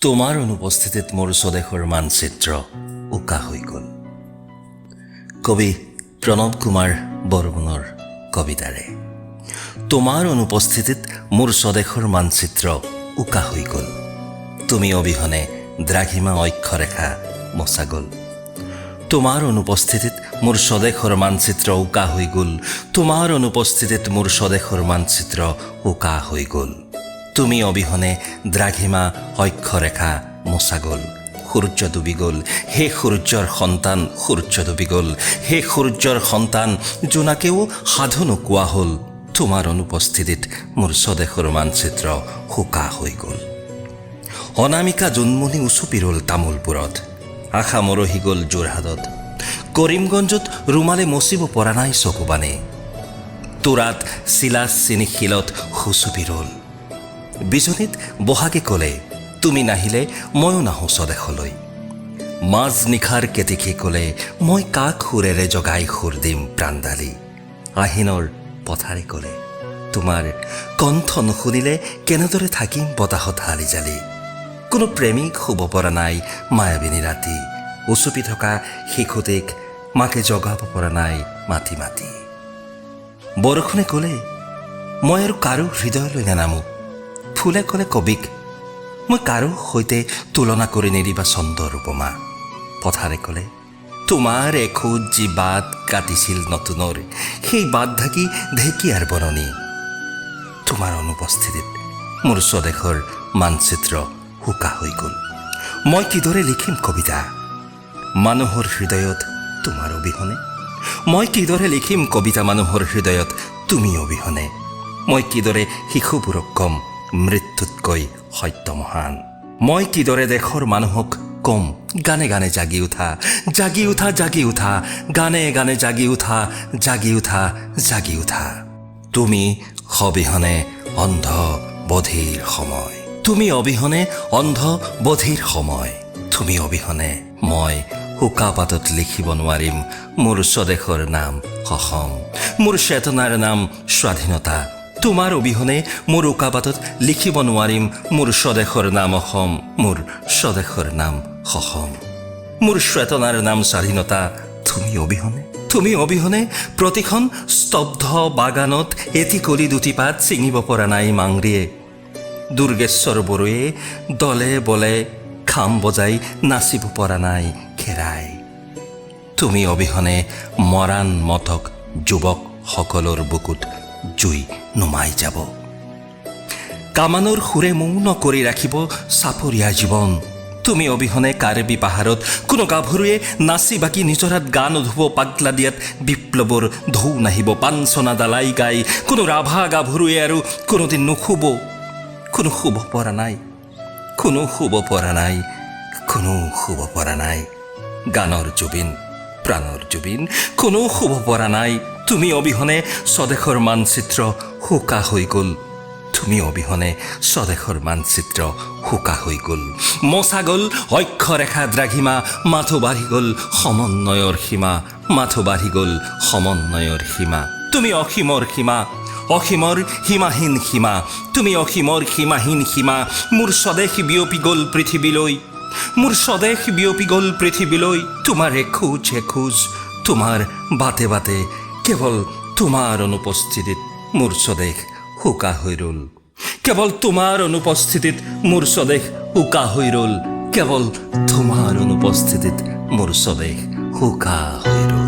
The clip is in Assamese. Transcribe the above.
তোমাৰ অনুপস্থিতিত মোৰ স্বদেশৰ মানচিত্ৰ উকা হৈ গ'ল। কবি প্ৰণৱ কুমাৰ বৰ্মনৰ কবিতাৰে তোমাৰ অনুপস্থিতিত মোৰ স্বদেশৰ মানচিত্ৰ উকা হৈ গ'ল। তুমি অবিহনে দ্ৰাঘিমা অক্ষৰেখা মচা গ'ল। তোমাৰ অনুপস্থিতিত মোৰ স্বদেশৰ মানচিত্ৰ উকা হৈ গ'ল। তোমাৰ অনুপস্থিতিত মোৰ স্বদেশৰ মানচিত্ৰ উকা হৈ গ'ল। তুমি অবিহনে দ্ৰাঘিমা অক্ষৰেখা মচা গ'ল। সূৰ্য ডুবি গ'ল, হে সূৰ্যৰ সন্তান। সূৰ্য ডুবি গ'ল, হে সূৰ্যৰ সন্তান। জোনাকেও সাধু নোকোৱা হ'ল। তোমাৰ অনুপস্থিতিত মোৰ স্বদেশৰ মানচিত্ৰ উকা হৈ গ'ল। অনামিকা জোনমণি উচুপি ৰ'ল তামোলপুৰত। আশা মৰহি গ'ল যোৰহাটত। কৰিমগঞ্জত ৰুমালে মচিব পৰা নাই চকুপানী। তোৰাত চিলা চিনি শিলত হুচুপি ৰ'ল। বিজনীত বহাগে ক'লে, তুমি নাহিলে ময়ো নাহোঁ স্বদেশলৈ। মাজ নিশাৰ কেতেকীয়ে ক'লে, মই কাক সুৰেৰে জগাই সুৰ দিম প্ৰাণদালি? আহিনৰ পথাৰে ক'লে, তোমাৰ কণ্ঠ নুশুনিলে কেনেদৰে থাকিম বতাহত হালি জালি? কোনো প্ৰেমিক শুব পৰা নাই মায়াবিনী ৰাতি। উচুপি থকা শিশুটিক মাকে জগাব পৰা নাই মাতি মাতি। বৰষুণে ক'লে, মই আৰু কাৰো হৃদয়লৈ নানামো। ফুলে ক'লে কবিক, মই কাৰো সৈতে তুলনা কৰি নিদিবা ছন্দৰ উপমা। পথাৰে ক'লে, তোমাৰ এখোজ যি বাট কাটিছিল নতুনৰ, সেই বাট ঢাকি ঢেকীয়াৰ বননি। তোমাৰ অনুপস্থিতিত মোৰ স্বদেশৰ মানচিত্ৰ উকা হৈ গ'ল। মই কিদৰে লিখিম কবিতা মানুহৰ হৃদয়ত তোমাৰ অবিহনে? মই কিদৰে লিখিম কবিতা মানুহৰ হৃদয়ত তুমি অবিহনে? মই কিদৰে শিশুবোৰক ক'ম মৃত্যুতকৈ সত্য মহান? মই কিদৰে দেশৰ মানুহক ক'ম গানে গানে জাগি উঠা, জাগি উঠা, জাগি উঠা, গানে গানে জাগি উঠা, জাগি উঠা, জাগি উঠা? তুমি অবিহনে অন্ধ বধিৰ সময়। তুমি অবিহনে অন্ধ বধিৰ সময়। তুমি অবিহনে মই উকা পাতত লিখিব নোৱাৰিম মোৰ স্বদেশৰ নাম অসম, মোৰ চেতনাৰ নাম স্বাধীনতা। তোমাৰ অবিহনে মোৰ উকা পাতত লিখিব নোৱাৰিম মোৰ স্বদেশৰ নাম অসম, মোৰ স্বদেশৰ নাম অসম, মোৰ চেতনাৰ নাম স্বাধীনতা। তুমি অবিহনে, তুমি অবিহনে প্ৰতিখন স্তব্ধ বাগানত এটি কলি দুটি পাত ছিঙিব পৰা নাই মাংৰিয়ে। দুৰ্গেশ্বৰ বড়োৱে দলে বলে খাম বজাই নাচিব পৰা নাই খেৰাই। তুমি অবিহনে মৰাণ মটক যুৱকসকলৰ বুকুত জুই নুমাই যাব। কামানৰ সুৰে মৌন কৰি ৰাখিব চাপৰীয়া জীৱন। তুমি অবিহনে কাৰ্বি পাহাৰত কোনো গাভৰুৱে নাচি বাগি নিজৰাত গা নুধুব। পাগলা দিয়াত বিপ্লৱৰ ঢৌ নাহিব। পাঞ্চনা দালাই গাই কোনো ৰাভা গাভৰুৱে আৰু কোনোদিন নুশুব। কোনো শুব পৰা নাই, কোনো শুব পৰা নাই, কোনো শুব পৰা নাই। গানৰ জুবিন, প্ৰাণৰ জুবিন, কোনো শুব পৰা নাই। তুমি অবিহনে স্বদেশৰ মানচিত্ৰ উকা হৈ গ'ল। তুমি অবিহনে স্বদেশৰ মানচিত্ৰ উকা হৈ গ'ল। মচা গ'ল অক্ষৰেখা দ্ৰাঘিমা, মাথো বাঢ়ি গ'ল সমন্বয়ৰ সীমা, মাথো বাঢ়ি গ'ল সমন্বয়ৰ সীমা। তুমি অসীমৰ সীমা, অসীমৰ সীমাহীন সীমা। তুমি অসীমৰ সীমাহীন সীমা। মোৰ স্বদেশ বিয়পি গ'ল পৃথিৱীলৈ, মোৰ স্বদেশ বিয়পি গ'ল পৃথিৱীলৈ। তোমাৰ এখোজ এখোজ, তোমাৰ বাটে বাটে, কেৱল তোমাৰ অনুপস্থিতিত মোৰ স্বদেশ উকা হৈ ৰ'ল। কেৱল তোমাৰ অনুপস্থিতিত মোৰ স্বদেশ উকা হৈ ৰ'ল। কেৱল তোমাৰ অনুপস্থিতিত মোৰ স্বদেশ উকা হৈ ৰ'ল।